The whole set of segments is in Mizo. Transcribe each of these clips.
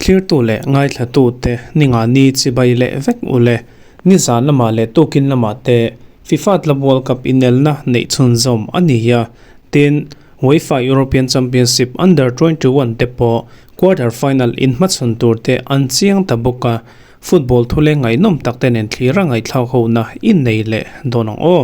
Thlirtu leh ngaithlatute ninga ni chibai leh vek u le. Nizan lamah leh tukin lamah te FIFA Club World Cup inelna neih chhunzawm a ni a, tin, UEFA European Championship Under 21 te pawh quarter final inhmachhawn tur te an chiang ta bawk a, football thu leh ngaihnawm tak te nen thlir a ngaihthlak hona innei leh dawn ang aw.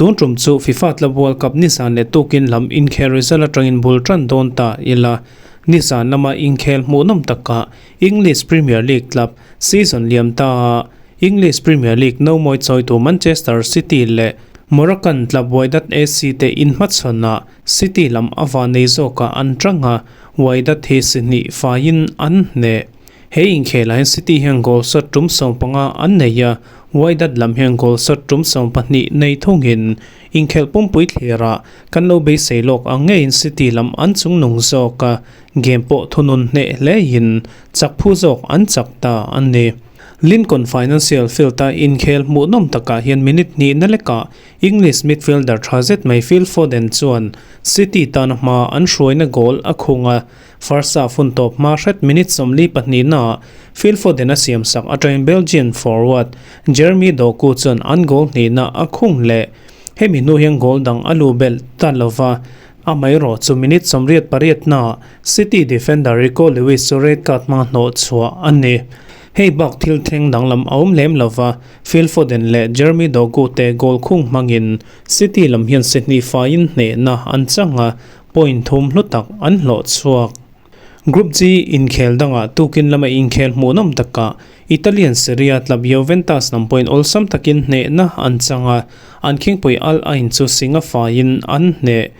Tun tum chu FIFA Club World Cup nizan leh tukin lam inkhel result atangin bul tan dawn ta ila. Nizan lama inkhel hmuhnawm takah English Premier League club season liam ta a English Premier League nomawi chawitu Manchester City leh Moroccan club Wydad AC te inhmachhawnah City lam a vanei zawkah an tang a, Wydad hi si hnih faiin an hneh. He inkhelah hian City hian goal shot tum 15 an nei a, Wydad lam hian goal shot tum 12 nei thungin inkhelh pumpui thlirah kan lo beisei lawk ang ngeiin City lam an chungnung zawk a, game pawh thunun hneh hlein chak phu zawk an chak ta a ni. Lincoln Financial Field-a inkhel hmuhnawm takah hian minute hnihna lekah English midfielder tha zet mai Phil Foden chuan City tana hma an hruaina goal a khung a, First half hun tawp hma hret minute 42 naah Phil Foden a siamsak atangin Belgian forward Jeremy Doku chuan an goal hnihna a khung leh. Hemi hnu hian goal dang a lu belh ta lova, amaherawh chu minute 88 naah City defender Rico Lewis chu red card hmanga hnawh chhuah a ni. Hei bak thil thleng danglam a awm lem lova, Phil Foden leh Jeremy Doku te goal khung hmangin City lam hian si hnih faiin hnehna an chang a, Point thum hlu tak an hlawh chhuak. Group G inkhel dangah tukin lama inkhel hmuhnawm takah Italian Serie A club Juventus lam point awlsam takin hnehna an chang a, an khingpui Al Ain chu singa faiin an hneh.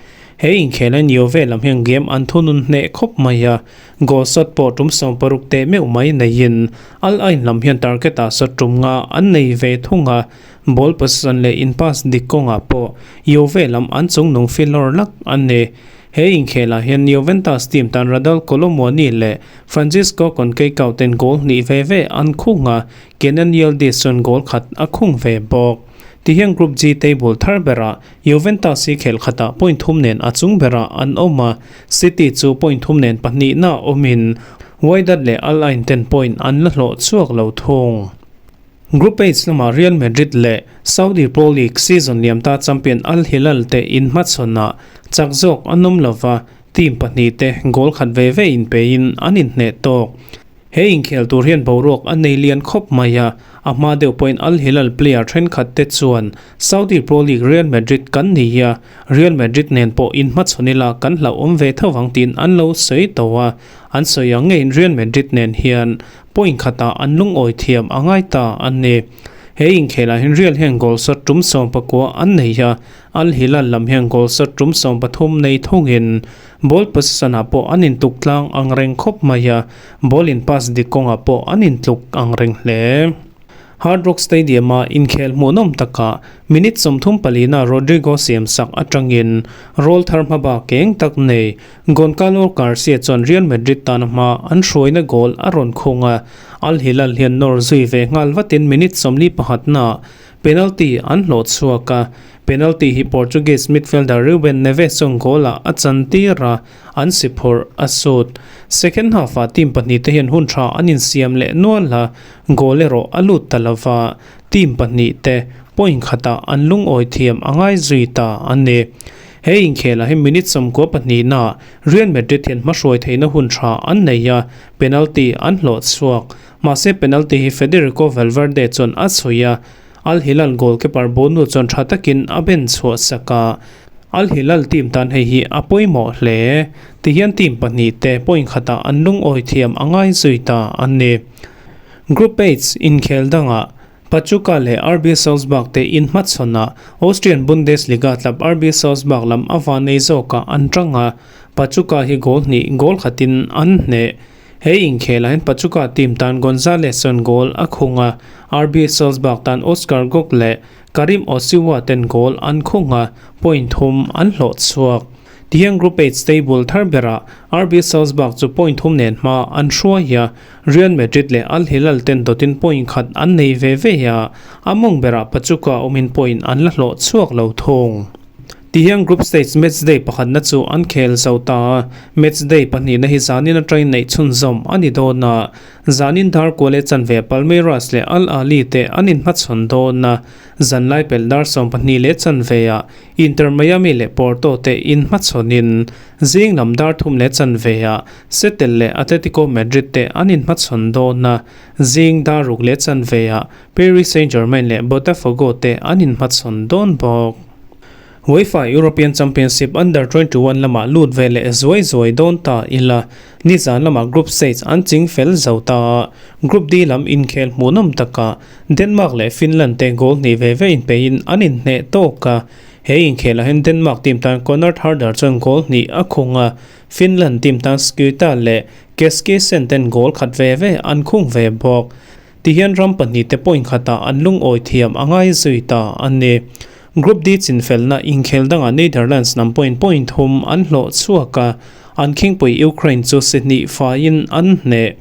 He inkhel hian Juve lam hian game an thunun hneh khawp mai a, goal shot pawh tum 60 teh meuh mai neiin Al Ain lam hian target ah shot tum nga an nei ve thung a, Ball possession leh in pass dik kawngah pawh Juve lam an chungnung filawr lak an ni. He inkhelah hian Juventus team tan Radal Kolo Muani leh Francisco Conceicao ten goal hnih ve ve an khung a, Kenan Yildiz chuan goal khat a khung ve bawk. Tihian Group G table thar berah Juventus hi khel khatah point thum nen a chung berah an awm a, City chu point thum nen pahnihna awmin Wydad leh Al Ain ten point an la hlawh chhuak lo thung. Group H lamah Real Madrid leh Saudi Pro League season liamta champion Al Hilal te inhmachhawnah chak zawk an awm lova, team pahnih te goal khat ve ve inpeiin an inhneh tawk. He inkhel tur hian boruak a nei lian khawp mai a, a hma deuh pawhin Al Hilal player thenkhat te chuan Saudi Pro League Real Madrid kan ni a, Real Madrid nen pawh inhmachhawn ila kan hlauhawm ve tho vang tiin an lo sawi tawh a, an sawi ang ngeiin Real Madrid nen hian Point khatah an lungawi thiam a ngai ta an ni. He inkhelah hian Real hian goal shot tum 19 an nei a, Al Hilal lam hian goal shot tum 13 nei thungin ball possession ah pawh an intuk tlang ang reng khawp mai a, ball in pass dik kawngah pawh an intluk ang reng hle. Hard Rock Stadium-a inkhel hmuhnawm takah minute 34 na Rodrigo siamsak atangin roll thar hmaba keng tak nei Goncalo Garcia chuan Real Madrid tana hma an hruaina goal a rawn khung a, Al Hilal hian nawr zui ve nghal vatin minute 41 naah penalty an hlawh chhuak a, penalty hi Portuguese midfielder Ruben Neves chuan goal ah a chan tir a, an si phurh a sut. Second half ah team pahnih te hian hun tha an insiam leh nual a, goal erawh a lut ta lova, team pahnih te point khatah an lungawi thiam a ngai zui ta a ni. He inkhelah hi minute 92 naah Real Madrid hian hmahruai theihna hun tha an nei a, penalty an hlawh chhuak. Mahse penalty hi Federico Valverde chuan a chhui a, Al Hilal goalkeeper Bono chuan tha takin a ben chhuah sak a. Al Hilal team tan hei hi a pawimawh hle. Tihian team pahnih te point khatah an lungawi thiam a ngai zui ta a ni. Group H inkhel dangah Pachuca leh RB Salzburg te inhmachhawnah Austrian Bundesliga club RB Salzburg lam a van nei zawkah an tang a, Pachuca hi goal hnih goal khatin an hneh. He inkhelah hian Pachuca team tan Gonzalez chuan goal a khung a, RB Salzburg tan Oscar Gok leh Karim Osiwa ten goal an khung a, point thum an hlawh chhuak. Tihian Group H table thar berah RB Salzburg chu point thum nen hma an hruai a, Real Madrid leh Al Hilal ten dawtin point khat an nei ve ve a, a mawng berah Pachuca awmin point an la hlawh chhuak lo thung. Tihian group stage match day pakhatna chu an khel zo ta a, match day pahnihna hi zanin atangin neih chhunzawm a ni dawn a. Zanin dar kual leh chanve Palmeiras leh Al Ahly te an inhmachhawn dawn a, zanlai pelh dar 12 leh chanveah Inter Miami leh Porto te inhmachhawnin zing lam dar thum leh chanveah Seattle leh Atletico Madrid te an inhmachhawn dawn a, zing dar ruk leh chanveah Paris Saint-Germain leh Botafogo te an inhmachhawn dawn bawk. UEFA European Championship Under 21 lamah lut ve leh zuai zuai dawn ta ila, nizan lamah group stage an ching fel zo ta a, Group D lam inkhel hmuhnawm takah Denmark leh Finland te goal hnih ve ve inpeihin an inhneh tawk a, he inkhelah hian Denmark team tan Conrad Harder chuan goal hnih a khung a, Finland team tan Skytta leh Keskisen ten goal khat ve ve an khung ve bawk. Tihian ram pahnihte point khatah an lungawi thiam a ngai zui ta a ni. Group D chinfelna inkhel dangah Netherlands lam point point thum an hlawh chhuak a, an khingpui Ukraine chu si hnih faiin an hneh.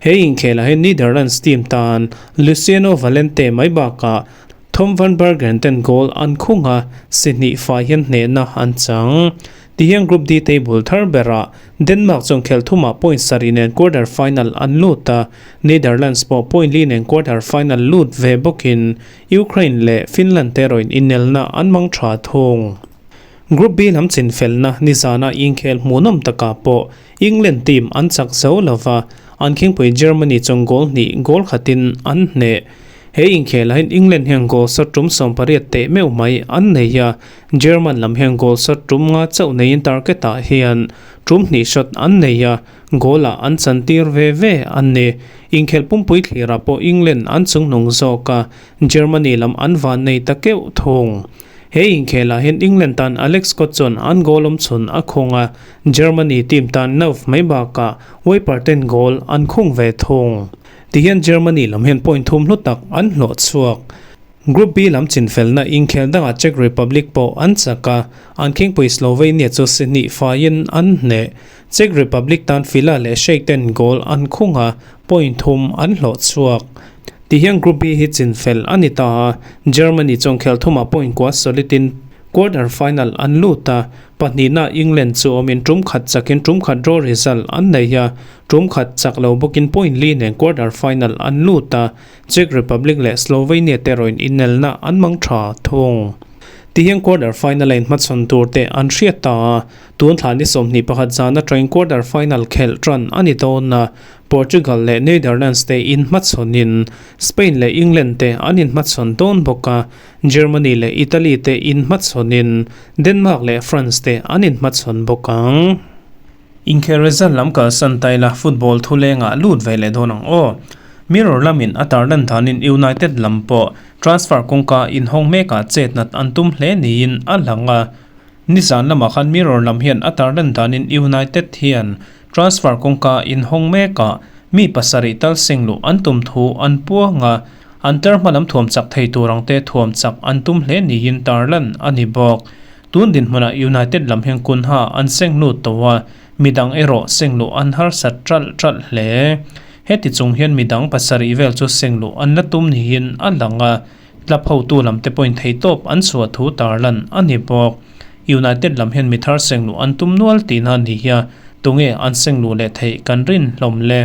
He inkhelah hian Netherlands team tan Luciano Valente mai bakah Tom van Bergen ten goal an khung a, si hnih fai hian hnehna an chang. Tihian Group D table thar berah Denmark chuan khelh thumah point sarih nen quarter final an lut a, Netherlands pawh point li nen quarter final lut ve bawkin Ukraine leh Finland te erawhin inelna an hmang tha thung. Group B lam chinfelna nizana inkhel hmuhnawm takah pawh England team an chak zo lova, an khingpui Germany chuan goal hnih goal khatin an hneh. He inkhelah hian England hian goal shot tum 18 teh meuh mai an nei a, German lam hian goal shot tum nga chauh neiin target ah hian tum hnih shot an nei a, goal ah an chantir ve ve an ni. Inkhelh pumpui thlirah pawh England an chungnung zawk a, Germany lam an van nei ta keuh thung. He inkhelah hian England tan Alex Scott chuan an goal awm chhun a khung a, Germany team tan Neuff mai bakah Wiper ten goal an khung ve thung. Tihian Germany lam hian point thum hlu tak an hlawh chhuak. Group B lam chinfelna inkhel dangah Czech Republic pawh an chak a, an khingpui Slovenia chu si hnih faiin an hneh. Czech Republic tan Fila leh Sheik ten goal an khung a, point thum an hlawh chhuak. Tihian Group B hi chinfel a ni ta a, Germany chuan khelh thumah point kua solid in quarter final an lut a, pahnihna England chu awmin tum khat chakin tum khat draw result an nei a, tum khat chak lo bawkin point li nen quarter final an lut a, Czech Republic leh Slovenia te erawhin inelna an hmang tha thung. Tihian quarter final a inhmachhawn tur te an hriat ta a, tun thla ni 21 zan atangin quarter final khelh tan a ni dawn a, Portugal leh Netherlands te inhmachhawnin Spain leh England te an inhmachhawn dawn bawk a, Germany leh Italy te inhmachhawnin Denmark leh France te an inhmachhawn bawk ang. Inkhel result lam kalsan ta ila football thulengah lut ve leh dawn ang aw. Mirror lamin a tarlan danin United lam pawh transfer kawngka inhawng mekah chet nat an tum hle niin a lang a. Nizan lamah khan Mirror lam hian a tarlan danin United hian transfer kawngka inhawng mekah mi pasarih tal seng luh an tum thu an puang a, an tlar hma lam thuam chak thei tur ang te thuam chak an tum hle niin tarlan a ni bawk. Tun dinhmunah United lam hian Cunha an seng lut tawh a, midang erawh seng luh an harsat ṭalh ṭalh hle. Heti chung hian midang pasarih vel chu seng luh an la tum niin a lang a. Club hotu lam te pawhin theihtawp an chhuah thu tarlan a ni bawk. United lam hian mi thar seng luh an tum nual tihna a ni hi a, tunge an seng luh leh theih kan rin hlawm le.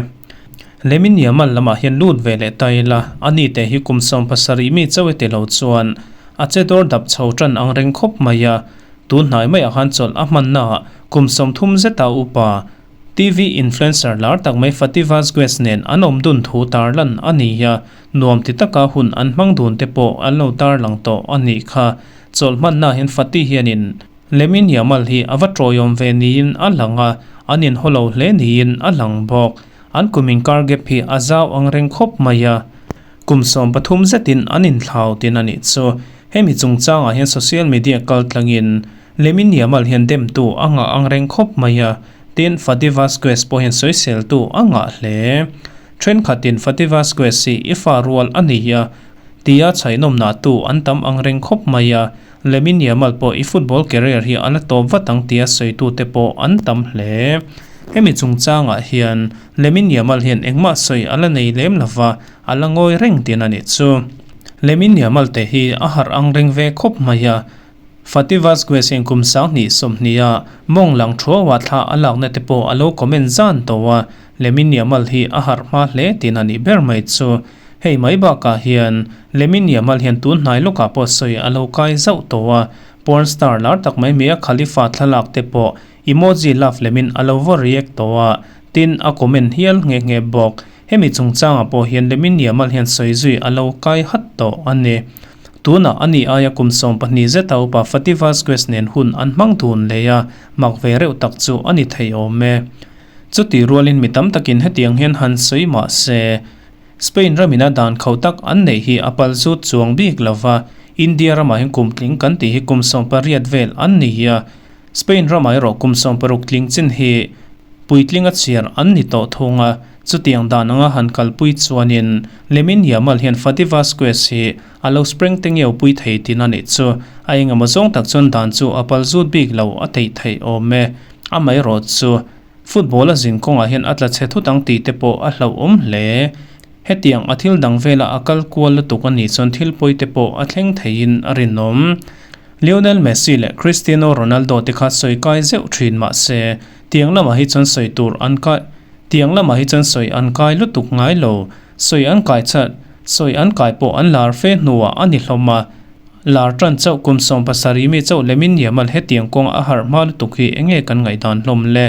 Lamine Yamal lamah hian lut ve leh ta ila, ani te hi kum 17 mi chauh e ti lo chuan a che dawr dap chho tan ang reng khawp mai a, tun hnai maiah khan chawlh a hmannaah kum 30 zeta upa TV influencer lar tak mai Fati Vazquez nen an awm dun thu tarlan a ni a, nuam ti taka hun an hmang dun te pawh an lo tarlang tawh a nih kha. Chawlh hmanna hian Fati hianin Lamine Yamal hi a va tawiawm ve niin a lang a, an inhaw lo hle niin a lang bawk. An kum inkar gap hi a zau ang reng khawp mai a, kum 13 zetin an inthlau tin a nih chu. Hemi chungchangah hian social media kaltlangin Lamine Yamal hian demtu a ngah ang reng khawp mai a, tin Fadi Vazquez pawh hian sawiseltu a ngah hle. Thenkhatin Fadi Vazquez hi i fa rual a ni a, tia chhainawm nahtu an tam ang reng khawp mai a, Lamine Yamal pawh i football career hi a la tawp vat ang tia sawitute pawh an tam hle. Hemi chungchangah hian Lamine Yamal hian engmah sawi a la nei lem lova, a la ngawi reng tin a nih chu. Lamine Yamal te hi a harh ang reng ve khawp mai a. Fati Vazquez hian kum 2020 a mawng lang thuaua thla a lakna te pawh a lo comment zan tawh a, Lamine Yamal hi a harh hma hle tiin a nih ber mai chu. Hei mai bakah hian Lamine Yamal hian tun hnai lawkah pawh sawi a lo kai zauh tawh a, porn star lar tak mai Mia Khalifa thlalak te pawh emoji love lemin a lo vaw react tawh a, tin a comment hial nghe nghe bawk. Hemi chungchangah pawh hian Lamine Yamal hian sawi zui a lo kai hat tawh a ni. Tunah a ni aia kum 12 zeta upa Fati Vazquez nen hun an hmang dun leh a, mak ve reuh tak chu a ni thei awm e. Chuti rualin mi tam takin hetiang hian han sawi mah se, Spain ramina dan khauh tak an neih hi a pal zut chuang bik lo va, India ramah hian kum tling kan tih hi kum 18 vel an ni a, Spain ramah erawh kum 16 tling chin hi puitlinga chhiar an ni tawh thung a, chutiang dan anga han kalpui chuanin Lamine Yamal hian Fati Vazquez hi a lo spring te ngeu pui thei tin a nih chu. A engemaw zawng tak chuan dan chu a pal zut bik lo a theih theih awm e. Amaherawh chu football a zin kawngah hian a tla chhe thut ang tih te pawh a hlauhawm hle. Hetiang a thil dang vela a kal kual lutuk a nih chuan thil pawi te pawh a thleng theiin a rinawm. Lionel Messi leh Cristiano Ronaldo te kha sawi kai zeuh thin mah se, tiang lamah hi chuan sawi tur an kai tiang lamah hi chuan sawi an kai lutuk ngai lo. Sawi an kai chat, sawi an kai pawh an lar fe hnuah a ni hlawm a. Lar tan chauh kum 17 mi chauh lemin Yamal hetiang kawng a harh hma lutuk hi enge kan ngaihdan hlawm le?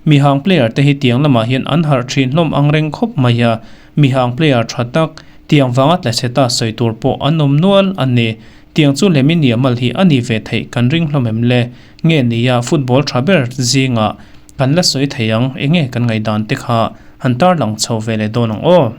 Mihang player te hi tiang lamah hian an harh thin hlawm ang reng khawp mai a, mihang player tha tak, tiang vanga tla chhe ta sawi tur pawh an awm nual a ni. Tiang chu Lamine Yamal hi a ni ve theih kan ring hlawm em le? Nge nia football tha ber zingah kan la sawi thei ang, enge kan ngaihdan te kha han tarlang chho ve leh dawn ang aw.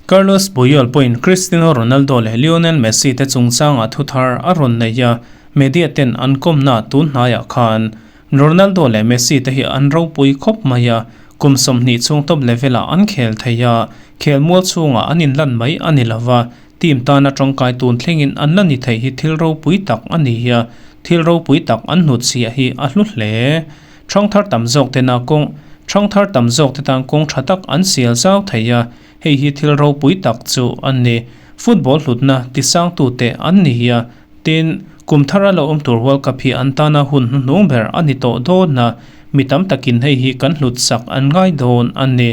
Carlos Puyol pawhin Cristiano Ronaldo leh Lionel Messi te chungchangah thu thar a rawn nei a, media ten an kawmna tun hnaiah khan Ronaldo leh Messi te hi an ropui khawp mai a, kum 20 chhung top level ah an khel thei a, khel mual chhungah an inlan mai a ni lova, team tana tangkai tun thlengin an la ni thei hi thil ropui tak a ni a, thil ropui tak an hnutchhiah hi a hlu hle. Thangthar tam zawk tena kawng Thangthar tam zawk te tan kawng tha tak an sial zau thei a, hei hi thil ropui tak chu a ni. Football hlutna tisangtute an ni a, tin, kum thara lo awm tur World Cup hi an tana hun hnuhnung ber a ni tawh dawn a, mi tam takin hei hi kan hlut sak an ngai dawn a ni.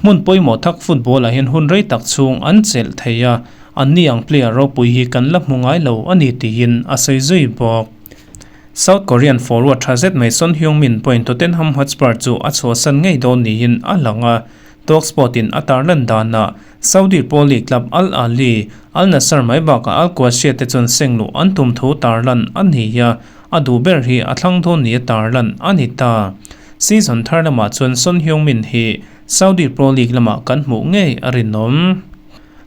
Hmun pawimawh tak football ah hian hun rei tak chhung an chelh thei a, anni ang player ropui hi kan la hmu ngai lo a ni tiin a sawi zui bawk. South Korean forward tha zet mai Son Heung-min pawhin Tottenham Hotspur chu a chhuahsan ngei dawn niin a lang a, Talksport in a tarlan danah Saudi Pro League club Al Ahly, Al Nassr mai bakah Al Qadsiah te chuan seng luh an tum thu tarlan a ni a, a duh ber hi a thlang dawn nia tarlan a ni ta. Season thar lamah chuan Son Heung-min hi Saudi Pro League lamah kan hmuh ngei a rinawm.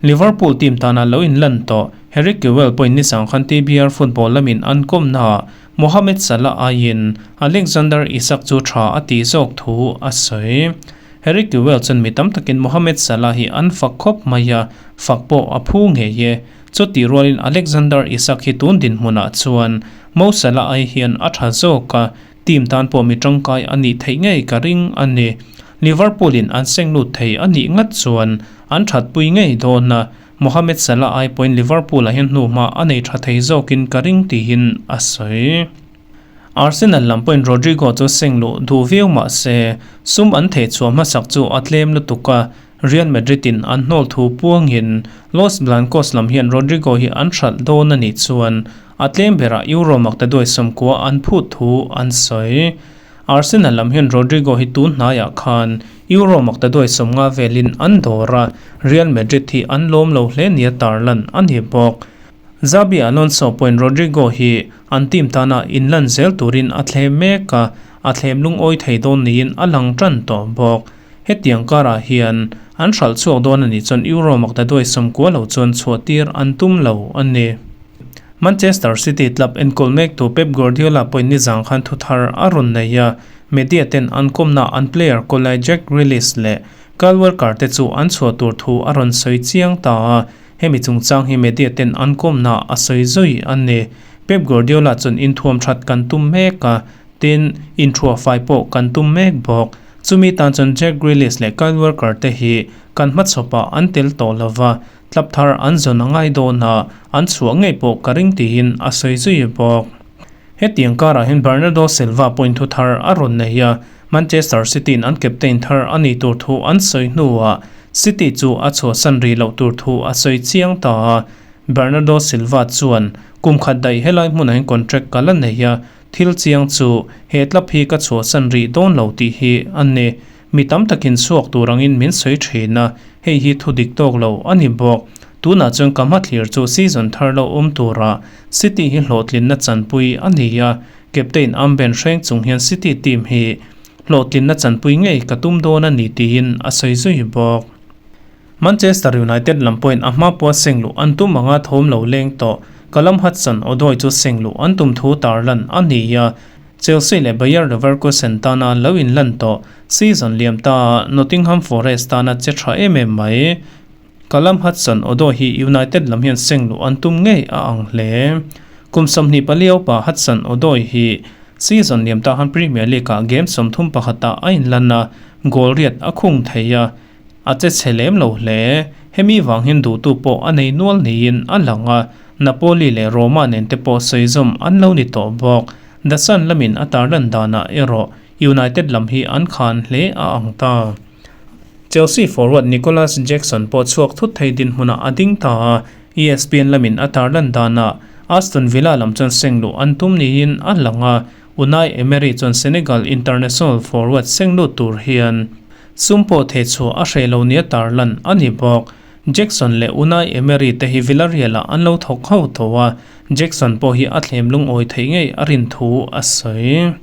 Liverpool team tana lo inlan tawh Harry Kewell pawhin ni sang khan TBR football lamin an kawmnaah Mohamed Salah aiin Alexander Isak chu tha a tih zawk thu a sawi. Harry Kewell chuan mi tam takin Mohamed Salah hi an fak khawp mai a, fak pawh a phu ngei e. Chutih rualin Alexander Isak hi tun dinhmunah chuan Mo Salah ai hian a tha zawk a, team tan pawh mi tangkai a nih theih ngei ka ring a ni. Liverpool in an seng lut thei a nih ngat chuan an thatpui ngei dawn a, Mohamed Salah ai pawhin Liverpool ah hian hnuhma a nei tha thei zawkin ka ring tiin a sawi. Arsenal lam pawhin Rodrigo chu seng luh duh viau mah se sum an theih chhuah hmasak chu a tlem lutuk a, Real Madrid in an hnawl thu puangin Los Blancos lam hian Rodrigo hi an hralh dawn a nih chuan a tlem berah Euro maktaduai 90 an phut thu an sawi. Arsenal lam hian Rodrigo hi tun hnaiah khan Euro maktaduai 50 velin an dawr a, Real Madrid hi an lawm lo hle nia tarlan a ni bawk. Xabi Alonso pawhin Rodrigo hi an team tana inlan zel turin a thlem mek a, a thlem lungawi thei dawn niin a lang tan tawh bawk. Hetiang karah hian an hralh chhuak dawn a nih chuan Euro maktaduai 90 lo chuan chhuah tir an tum lo a ni. Manchester City club enkawl mektu Pep Guardiola pawhin nizang khan thu thar a rawn nei a, media ten an kawmna an player kawlai Jack Grealish leh Kyle Walker te chu an chhuah tur thu a rawn sawi chiang ta a, hemi chungchang hi media ten an kawmna a sawi zui a ni. Pep Guardiola chuan inthuam that kan tum mek a, tin, inthuah fai pawh kan tum mek bawk. Chumi tan chuan Jack Grealish leh Kyle Walker te hi kan hmachhawpah an tel tawh lova, club thar an zawn a ngai dawn a, an chhuah ngei pawh ka ring tiin a sawi zui bawk. Hetiang karah hian Bernardo Silva pawhin thu thar a rawn nei a, Manchester City-in an captain thar a nih tur thu an sawi hnuah City chu a chhuahsan rih loh tur thu a sawi chiang ta a. Bernardo Silva chuan, Kum khat daih helai hmunah hian contract ka la nei a, thil chiang chu he club hi ka chhuahsan rih dawn lo tih hi a ni. Mi tam takin chhuak tur angin min sawi thin a, hei hi thu dik tawk lo a ni bawk. Tunah chuan ka hmathlir chu season thar lo awm turah City hi hlawhtlinna chanpui a ni a, captain armband hreng chung hian City team hi hlawhtlinna chanpui ngei ka tum dawn a ni tiin a sawi zui bawk. Manchester United lam pawhin a hma pawha seng luh an tum anga thawm lo leng tawh Callum Hudson-Odoi chu seng luh an tum thu tarlan a ni a, Chelsea leh Bayer Leverkusen tana lo inlan tawh season liam ta Nottingham Forest tana che tha em em mai. Callum Hudson-Odoi hi United lam hian seng luh an tum ngei a ang hle. Kum 24 upa Hudson-Odoi hi season liam ta han Premier League-ah game 31 ah a inlan a, goal riat a khung thei a. A che chhe lem lo hle. Hemi vang hian duhtu pawh a nei nual niin a lang a, Napoli leh Roma nen te pawh sawizawm an lo ni tawh bawk. The Sun lamin a tarlan danah erawh United lam hi an khan hle a ang ta. Chelsea forward Nicolas Jackson pawh chhuak thut thei dinhmunah a ding ta a, ESPN lamin a tarlan danah Aston Villa lam chuan seng luh an tum niin a lang a, Unai Emery chuan Senegal international forward seng lut tur hian Sum pawh thei chhuah a hreh lo nia tarlan a ni bawk. Jackson leh Unai Emery te hi Villarreal-ah an lo thawk ho tho a, Jackson pawh hi a thlem lungawi theih ngei a rin thu a sawi.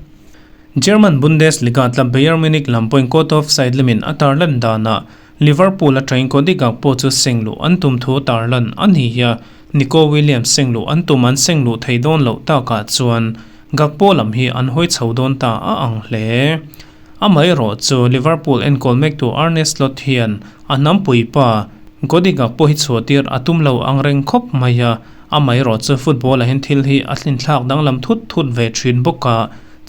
German Bundesliga club Bayern Munich lam pawhin court of side lamin a tarlan danah Liverpool atangin Cody Gakpo chu seng luh an tum thu tarlan a ni a, Nico Williams seng luh an tum an seng luh thei dawn loh takah chuan Gakpo lam hi an hawi chho dawn ta a ang hle. Amaherawh chu Liverpool enkawl mektu Arne Slot hian a hnampui pa Cody Gakpo hi chhuahtir a tum lo ang reng khawp mai a, amaherawh chu football-ah hian thil hi a thlinthlak danglam thut thut ve thin bawk a,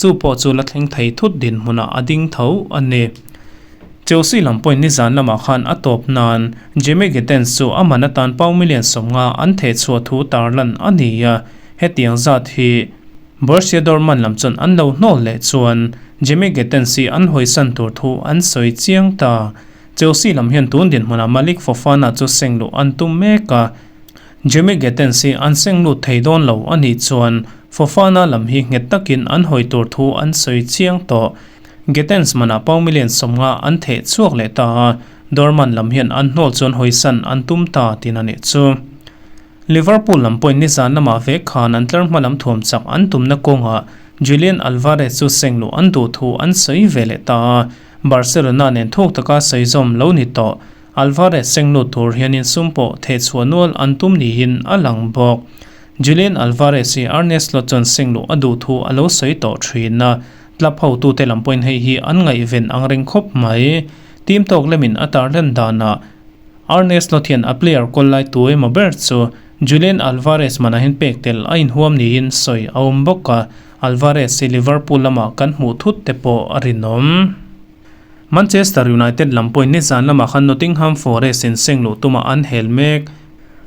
chu pawh chu la thleng thei thut dinhmunah a ding tho a ni. Chelsea lam pawhin nizan lamah khan a tawp nan Jamie Gittens chu a man atan pound million 50 an thehchhuah thu tarlan a ni a, hetiang zat hi Borussia Dortmund lam chuan an lo hnawl leh chuan Jamie Gittens hi an hawisan tur thu an sawi chiang ta. Chelsea lam hian tun dinhmunah Malick Fofana chu seng luh an tum mek a, Jamie Gittens hi an seng lut thei dawn lo a nih chuan Fofana lam hi nghet takin an hawi tur thu an sawi chiang tawh. Gittens manah pound million 50 an theh chhuak leh ta a, Dortmund lam hian an hnawl chuan hawisan an tum ta tin a nih chu. Liverpool lam pawhin nizan lamah vek khan an tlar hma lam thuam chak an tumna kawngah Julian Alvarez chu seng luh an duh thu an sawi ve leh ta a, Barcelona nen thuk taka sawi zawm lo ni tawh. Alvarez seng lut tur hianin sum pawh thehchhuah nual an tum niin a lang bawk. Julian Alvarez hi Arne Slot chuan seng luh a duh thu a lo sawi tawh thin a, club hotute lam pawhin hei hi an ngaihven ang reng khawp mai. Team tawk lemin a tarlan danah Arne Slot hian a player kawl lai tu emaw ber chu Julian Alvarez manah hian pek tel a inhuam niin sawi a awm bawk a, Alvarez hi Liverpool lamah kan hmuh thut te pawh a rinawm. Manchester United lam pawhin nizan lamah khan Nottingham Forest in seng luh tumah an hel mek.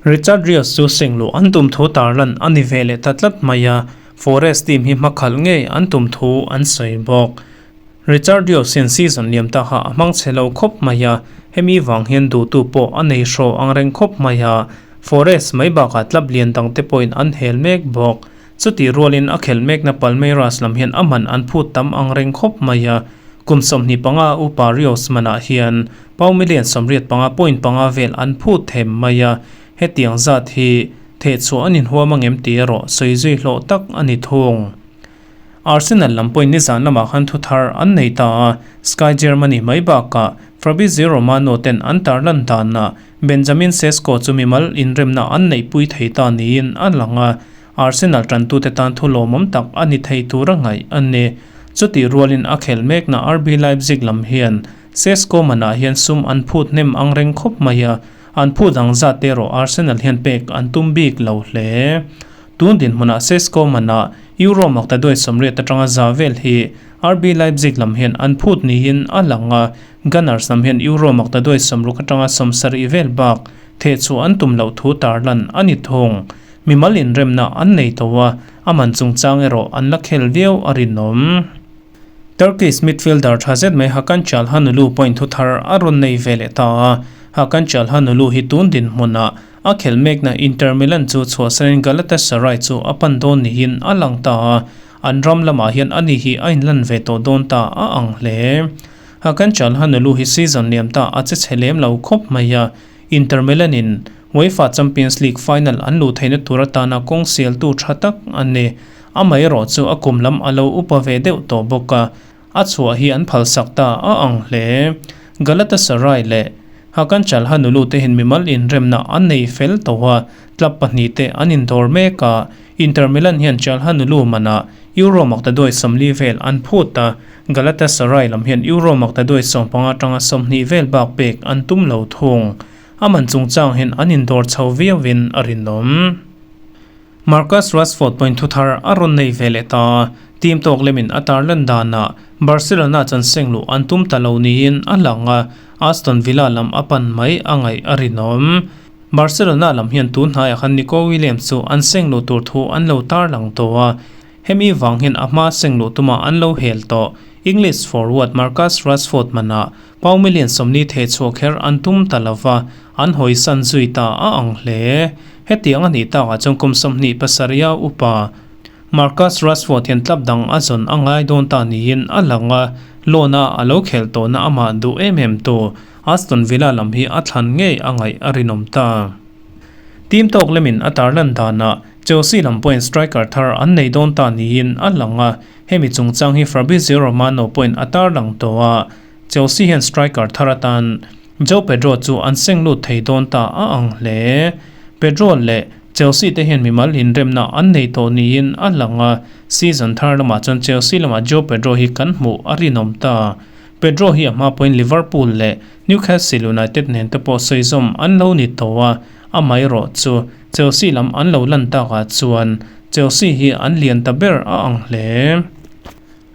Richard Rios chu seng luh an tum thu tarlan a ni ve leh ta tlat mai a, Forest team hi hmakhalh ngei an tum thu an sawi bawk. Richard Rios hian season liam ta kha a hmang chhe lo khawp mai a, hemi vang hian duhtu pawh a nei hraw ang reng khawp mai a, Forest mai bakah club lian dang te pawhin an hel mek bawk. Chutih rualin a khelh mekna Palmeiras lam hian a man an phut tam ang reng khawp mai a, kum 25 upa Rios manah hian pound million 85 point panga vel an phut them mai a, hetiang zat hi thehchhuah an inhuam angem tih erawh sawi zui hlawh tak a ni thung. Arsenal lam pawhin nizan lamah khan thu thar an nei ta a, Sky Germany mai bakah Fabrizio Romano ten an tarlan danah Benjamin Sesko chu mimal inremna an neihpui thei ta niin a lang a, Arsenal tantute tan thu lawmawm tak a ni thei tura ngaih a ni. Chutih rualin a khelh mekna RB Leipzig lam hian Sesko manah hian sum an phut hnem ang reng khawp mai a, an phut ang zat erawh Arsenal hian pek an tum bik lo hle. Tun dinhmunah Sesko manah Euro maktaduai 80 atanga za vel hi RB Leipzig lam hian an phut niin a lang a, Gunners lam hian Euro maktaduai 60 atanga 70 vel bak thehchhuah an tum loh thu tarlan a ni thung. Mimal inremna an nei tawh a, a man chungchang erawh an la khel viau a rinawm. Turkish midfielder tha zet mai Hakan Calhanoglu point thu thar a rawn nei ve leh ta a, Hakan Calhanoglu hi tun dinhmunah a khelh mekna Inter Milan chu chhuahsanin Galatasaray chu a pan dawn niin a lang ta a, an ram lamah hian ani hi a inlan ve tawh dawn ta a ang hle. Hakan Calhanoglu hi season liam ta a che chhe lem lo khawp mai a, Inter Milan in UEFA Champions League final an luh theihna tur atana kawng sialtu tha tak a ni. Amaherawh chu a kum lam a lo upa ve deuh tawh bawk a, a chhuah hi an phalsak ta a ang hle. Galatasaray leh Hakan Calhanoglu te hian mimal inremna an nei fel tawh a, club pahnihte an indawr mek a. Inter Milan hian Calhanoglu manah Euro maktaduai 40 vel an phut a, Galatasaray lam hian Euro maktaduai 15 atanga 20 vel bak pek an tum lo thung. A man chungchang hian an indawr chho viauin a rinawm. Marcus Rashford pawhin thu thar a rawn nei ve leh ta. Team tawk lemin a tarlan danah Barcelona chan seng luh an tum ta lo niin a lang a, Aston Villa lam a pan mai a ngaih a rinawm. Barcelona lam hian tun hnaiah khan Nico Williams chu an seng luh tur thu an lo tarlang tawh a, hemi vang hian a hma seng luh tumah an lo hel tawh. English forward Marcus Rashford manah pau million 40 theh chhuah kher an tum ta lo va, an hawisan zui ta a ang hle. Hetiang a nih takah chuan kum 27 a upa Marcus Rashford hian club dang a zawn a ngai dawn ta niin a lang a, loan a a lo khelh tawhna amah duh em em tu Aston Villa lam hi a thlan ngei a ngaih a rinawm ta. Team tawk lemin a tarlan danah Chelsea lam pawhin striker thar an nei dawn ta niin a lang a, hemi chungchang hi Fabrizio Romano pawhin a tarlang tawh a, Chelsea hian striker thar atan Joao Pedro chu an seng lut thei dawn ta a ang hle. Pedro leh Chelsea te hian mimal inremna an nei tawh niin a lang a, season thar lamah chuan Chelsea lamah Joao Pedro hi kan hmuh a rinawm ta. Pedro hi a hma pawhin Liverpool leh Newcastle United nen te pawh sawizawm an lo ni tawh a, amaherawh chu Chelsea lam an lo lan takah chuan Chelsea hi an lian ta ber a ang hle.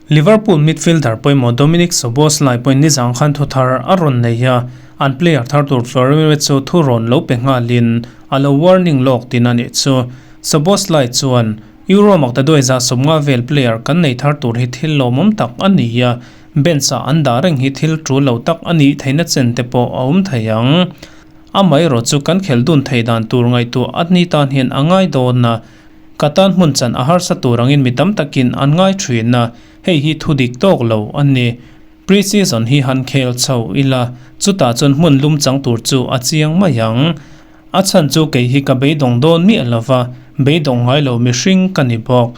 Liverpool midfielder pawimawh Dominik Szoboszlai pawhin nizang khan thu thar a rawn nei a, an player thar tur Florian Wirtz chu thu rawn lo pe nghalin a lo warning lawk tin a nih chu. Szoboszlai chuan, Euro maktaduai 150 vel player kan nei thar tur hi thil lawmawm tak a ni a, bench-ah an dah reng hi thil tul lo tak a nih theihna chen te pawh a awm thei ang. Amaherawh chu kan khelh dun theih dan tur ngaihtuah a ni tan hian a ngai dawn a, Ka tan hmun chan a harsa tur angin mi tam takin an ngai thin a, hei hi thu dik tawk lo a ni. Pre-season hi han khel chho ila, chutah chuan hmun lum chang tur chu a chiang mai ang. A chhan chu kei hi ka beidawng dawn miah lo va, beidawng ngai lo mihring ka ni bawk.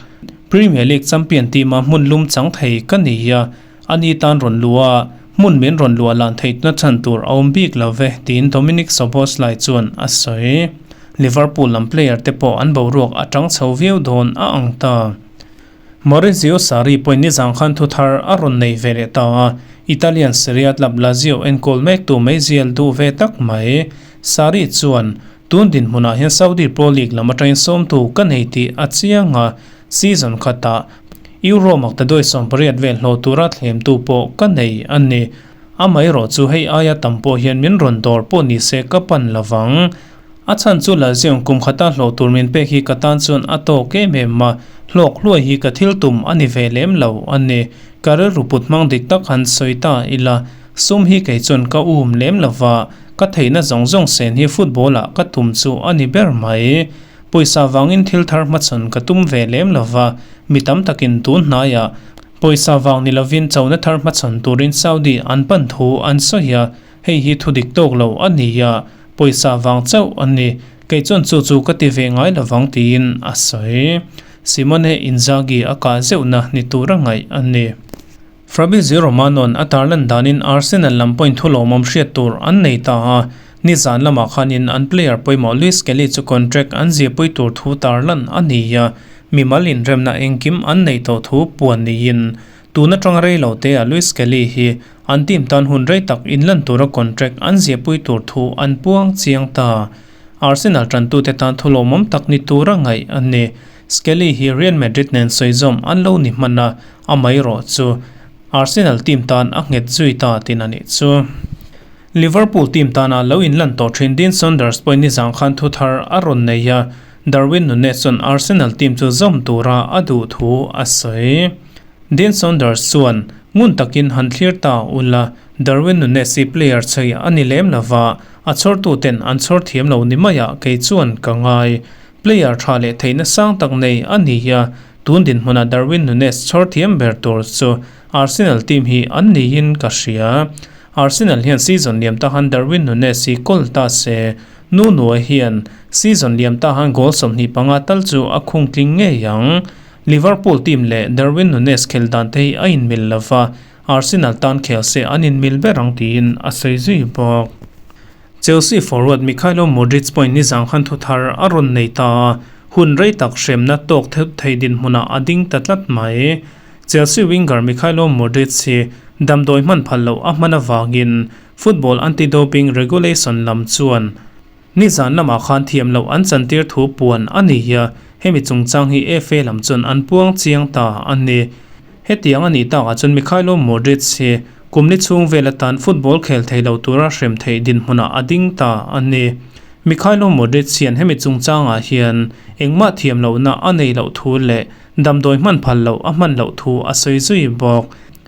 Premier League champion team-a hmun lum chang thei ka ni a, ani tan rawn luh a, hmun min rawn luah lan theihna chhan tur a awm bik lo ve, tiin Dominik Szoboszlai chuan a sawi. Liverpool lam player te pawh an boruak a tang chho viau dawn a ang ta. Maurizio Sarri pawhin nizang khan thu thar a rawn nei ve leh ta a, Italian Serie A club Lazio enkawl mektu meizial duh ve tak mai. Sarri chuan, Tun dinhmunah hian Saudi Pro League lam atangin sawmtu ka nei tih a chiang a, season khatah Euro maktaduai 80 vel hlawh tura thlemtu pawh ka nei a ni. Amaherawh chu hei aia tam pawh hian min rawn dawr pawh ni se ka pan lovang. A chhan chu Lalzion kum khata hlawh tur min pek hi ka tan chuan a tawk em em a, hlawk hluai hi ka thil tum a ni ve lem lo a ni. Ka rilru put hmang dik tak han sawi ta ila, sum hi kei chuan ka um lem lo va, ka theihna zawng zawng sen hi football ah ka tum chu a ni ber mai. Pawisa vangin thil thar hmachhawn ka tum ve lem lo va, mi tam takin tun hnaiah pawisa vang ni lovin chona thar hmachhawn turin Saudi an pan thu an sawi a, Hei hi thu dik tawk lo a ni a, pawisa vang chauh a ni. Kei chuan chu chu ka ti ve ngai lovang tiin a sawi. Simone Inzaghi a kah zeuhna ni tura ngaih a ni. Fabrizio Romano-a'n a tarlan danin Arsenal lam pawhin thu lawmawm hriat tur an nei ta a, nizan lamah khanin an player pawimawh Luis Kelly chu contract an ziahpui tur thu tarlan a ni a, mimal inremna engkim an neih tawh thu puan niin Tun atanga rei lo te ah Luis Kelly hi an team tan hun rei tak inlan tura contract an ziahpui tur thu an puang chiang ta. Arsenal tantute tan thu lawmawm tak ni tura ngaih a ni. Skelly hi Real Madrid nen sawizawm an lo ni hman a, amaherawh chu Arsenal team tan a nghet zui ta tin a nih chu. Liverpool team tana lo inlan tawh thin Dean Saunders pawhin nizang khan thu thar a rawn nei a. Darwin Nunez chuan Arsenal team chu zawm tura a duh thu a sawi. Dean Saunders chuan, Ngun takin han thlir ta ula, Darwin Nunez hi player chhei a ni lem lova, a chhawrtuten an chhawr thiam lo ni maiah kei chuan ka ngai. Player tha leh theihna sang tak nei a ni a, tun dinhmunah Darwin Nunez chhawr thiam ber tur chu Arsenal team hi an niin ka hria. Arsenal hian season liam ta han Darwin Nunez hi kawl ta se, Nuno-a hian season liam ta han goal 25 tal chu a khung tling ngei ang. Liverpool team leh Darwin Nunez khel dan te hi a inmil lo va, Arsenal tan khel se an inmil ber ang tiin a sawi zui bawk. Chelsea forward Mykhailo Mudryk pawhin nizang khan thu thar a rawn nei ta a, hun rei tak hremna tawk theuh thei dinhmunah a ding ta tlat mai. Chelsea winger Mykhailo Mudryk hi damdawi hman phal loh a hman avangin Football Anti-Doping Regulation lam chuan nizan lamah khan thiam loh an chantir thu puan a ni a, hemi chungchang hi FA lam chuan an puang chiang ta a ni. Hetiang a nih takah chuan Mykhailo Mudryk hi kum ni chhung vel atan football khel thei lo tura hrem theih dinhmunah a ding ta a ni. Mykhailo Mudryk hian hemi chungchangah hian engmah thiam lohna a nei loh thu leh Damdawi hman phal loh a hman loh thu a sawi zui bawk.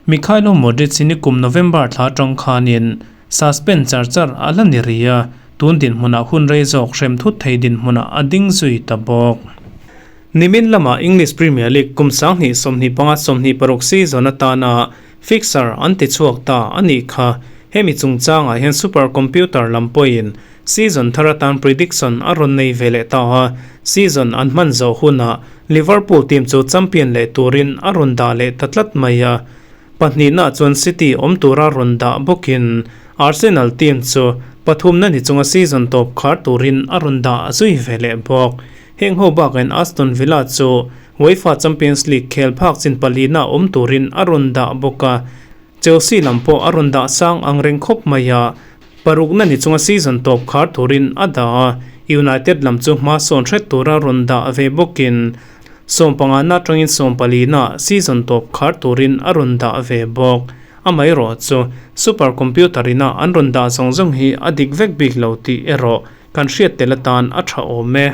Mykhailo Mudryk hi nikum November thla atang khanin suspend char char a la ni rih a, tun dinhmunah hun rei zawk hrem thut thei dinhmunah a ding zui ta bawk. Nimin lamah English Premier League kum 2025 26 season atana fixture an ti chhuak ta a nih kha. Hemi chungchangah hian super computer lam pawhin Season thar atan prediction a rawn nei ve leh ta a, season an hman zawh hunah Liverpool team chu champion leh turin a rawn dah leh ta tlat mai a. Pahnihnaah chuan City awm tura rawn dah bawkin Arsenal team chu pathumna ni chunga season tawp khar turin a rawn dah zui ve leh bawk. Heng ho bakin Aston Villa chu UEFA Champions League khel phak chin palina awm turin a rawn dah bawk a. Chelsea lam pawh a rawn dah sang ang reng khawp mai a, parukna ni chunga season tawp khar turin a dah a, United lam chu hma sawn hret tura rawn dah ve bawkin sawmpangana atangin sawmpalina season tawp khar turin a rawn dah ve bawk. Amaherawh chu super computer ina an rawn dah zawng zawng hi a dik vek bik lo tih erawh kan hriat tel atan a tha awm e.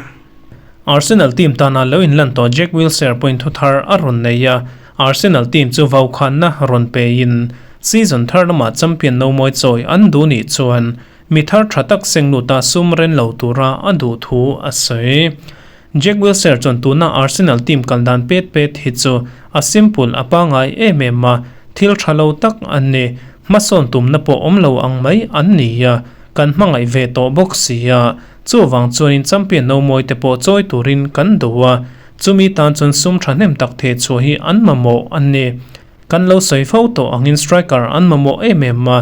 Arsenal team tana lo inlan tawh Jack Wilshere pawhin thu thar a rawn nei a, Arsenal team chu vaukhanna rawn pein season thar lamah champion no mawi chawi an duh nih chuan mi thar tha tak seng luta sum ren lo tura a duh thu a sawi. Jack Wilshere chuan tuna Arsenal team kal dan pet pet hi chu a simple a pangai em em a, thil tha lo tak an ni, hmasawn tumna pawh awm lo ang mai an ni a, kan hmangaih ve tawh bawk si a. Chuvang chuanin champion no mawi te pawh chawi turin kan duh a, chumi tan chuan sum thahnem tak theh chhuah hi an mamawh a ni. Kan lo sawi fo tawh angin striker an mamawh em em a,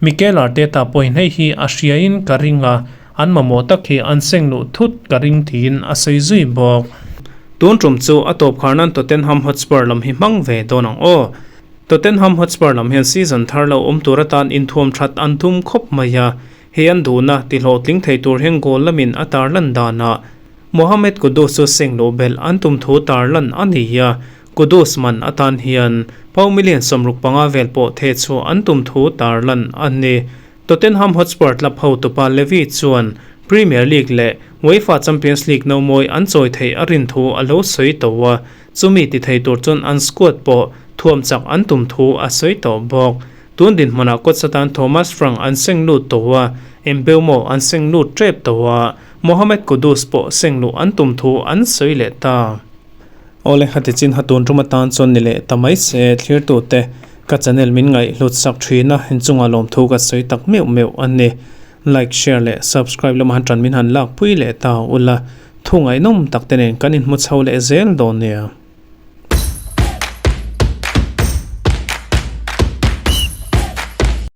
Mikel Arteta pawhin hei hi a hriain ka ring a, an mamawh tak hi an seng luh thut ka ring tiin a sawi zui bawk. Tun tum chu a tawp khar nan Tottenham Hotspur lam hi hmang ve dawn ang aw. Tottenham Hotspur lam hian season thar lo awm tur atan inthuam that an tum khawp mai a, Hei an duhna ti hlawhtling thei tur hian goal lamin a tarlan danah Mohammed Kudus chu seng luh belh an tum thu tarlan a ni a, Kudus man atan hian pound million 65 vel pawh theh chhuah an tum thu tarlan a ni. Tottenham Hotspur club hotupa Levy chuan Premier League leh UEFA Champions League nomawi an chawi theih a rin thu a lo sawi tawh a, chumi ti thei tur chuan an squad pawh thuam chak an tum thu a sawi tawh bawk. Tun dinhmunah coach atan Thomas Frank an seng lut tawh a, Mbeumo an seng lut tep tawh a, Mohammed Kudus pawh seng luh an tum thu an sawi leh ta. Awle hati chin ha tun tum atan chuan ni leh ta mai se thlirtute ka channel min ngaih hlut sak thin a, inchungah lawmthu ka sawi tak meuh meuh a ni. Like, share leh subscribe lama han tan min han lakpui leh ta ula, thu ngaihnawm tak te nen kan inhmu chho leh zel dawn nia.